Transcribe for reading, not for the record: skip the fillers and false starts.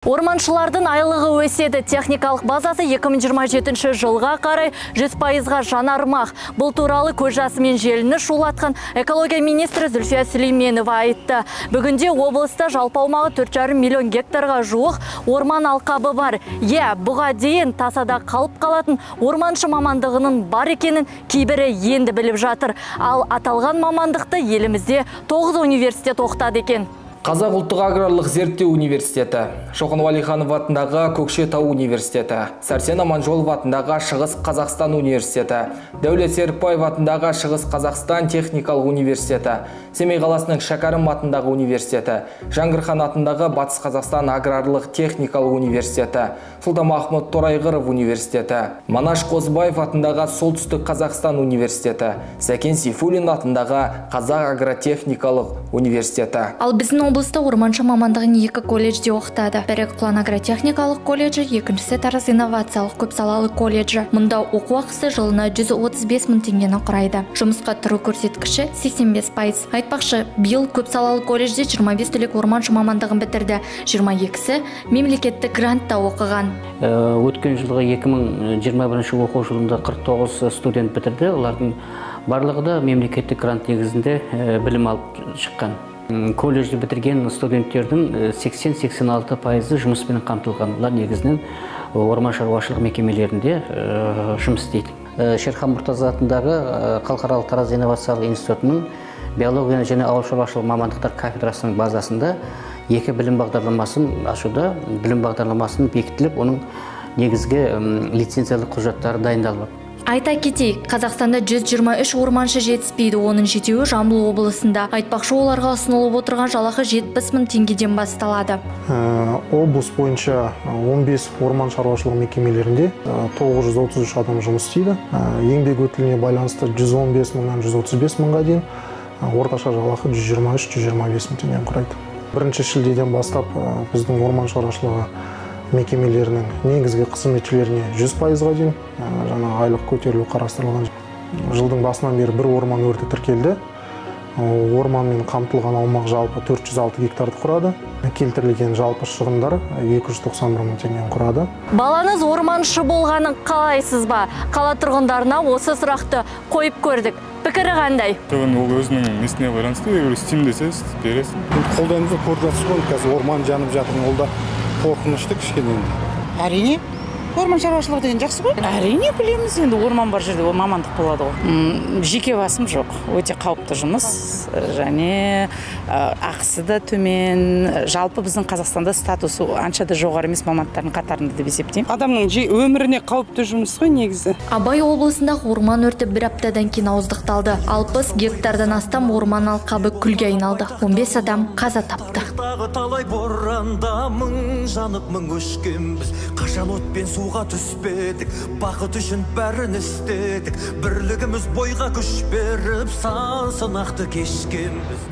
Орманшылардың айлығы өседі. Техникалық базасы 2027 жылға қарай 100%-ға жанармақ. Бұл туралы көз жасымен желіні шулатқан экология министрі Зүлфия Сүлейменова айтты. Бүгінде облыста жалпы аумағы 4,5 миллион гектарға жуық орман алқабы бар. Иә, бұға дейін тасада қалып қалатын орманшы мамандығының бар екенін кейбірі енді біліп жатыр. Ал аталған мамандықты елімізде 9 университет оқытады екен. Қазақ ұлттық аграрлық зерттеу университеті, Шоқан Уәлиханов атындағы Көкшетау университеті, Сәрсен Аманжолов атындағы Шығыс Қазақстан университеті, Дәулет Серікбаев атындағы Шығыс Қазақстан техникалық университеті, Семей қаласының Шәкәрім атындағы университеті, Жаңгырхан атындағы Батыс Қазақстан аграрлық техникалық университеті, Сұлтанмахмұт Торайғыров университеті, Манаш Қозыбаев атындағы Солтүстік Қазақстан университеті, Сәкен Сейфуллин атындағы Қазақ агротехникалық университеті. Ал біздің облыста орманшы мамандығын екі колледжде оқытады. Бірі Құлан агротехникалық колледжі, екіншісі Тараз инновациялық көпсалалы колледжі. Мұнда оқу ақысы жылына 135 мың теңгені құрайды. Жұмысқа тұру көрсеткіші 85%. Айтпақшы, биыл көпсалалы колледжде 25 түлек орманшы мамандығын бітірді. 22-сі мемлекеттік грантта оқыған. Өткен жылғы 2021 оқу жылында 49 студент бітірді. Олардың барлығы да мемлекеттік грант негізінде білім алып шыққан. Колледжді бітірген студенттердің 80-86% жұмыспен қамтылған. Олар негізінен орман шаруашылық мекемелерінде жұмыс істейді. Шерхан Мұртаза атындағы Халықаралық Тараз инновациялық институтының биология және ауыл шаруашылық мамандықтар кафедрасының базасында екі білім бағдарламасын ашуда, білім бағдарламасын бекітіліп, оның негізгі лицензиялық құжаттары дайындалып. Айта кетейік, Қазақстанда 123 орманшы жетіспейді, оның жетеуі Жамбыл облысында. Айтпақшы, оларға ұсынылып отырған жалақы 70 мың теңгеден басталады. Облыс бойынша 15 орман шаруашылығы мекемелерінде 933 адам жұмыс істейді. Еңбек өтіліне байланысты 115 мыңнан 135 мыңға дейін, орташа жалақы 123-125 мың теңгені құрайды. 1 шілдеден бастап біздің орман шаруашылығы мекемелерінің негізгі қызметшілеріне 100%-ға дейін жаңа айлық көтерілу қарастырылған. Жылдың басынан бері бір орман өрті тіркелді. Орманмен қамтылған аумақ жалпы 406 гектарды құрады. Келтірілген жалпы шығындар 291 мың теңгені құрады. Балаңыз орманшы болғанын қалайсыз ба? Қала тұрғындарына осы сұрақты қойып көрдік. Пікірі қандай? Ол өзінің несіне байланысты, егер істеймін десе, бересің. Қолданып көріп жатсыз ғой, қазір орман жанып жатыр, ол да қорқынышты кішкене енді. Әрине, орман шаруашылығы деген жақсы ғой. Әрине білеміз, енді орман бар жерде ол мамандық болады ғой. Жеке басым жоқ, өте қауіпті жұмыс және ақысы да төмен. Жалпы біздің Қазақстанда статусы анша да жоғары емес мамандықтардың қатарында деп есептеймін. Адамның өміріне қауіпті жұмыс қой негізі. Абай облысындағы орман өрті бір аптадан кейін ауыздықталды. 60 гектардан астам орман алқабы күлге айналды. 15 адам қаза тапты. Талай боранда мың жанып мың өшкенбіз, қашан отпен суға түспедік, бақыт үшін бәрін істедік, бірлігіміз бойға күш беріп, сан сынақты кешкенбіз.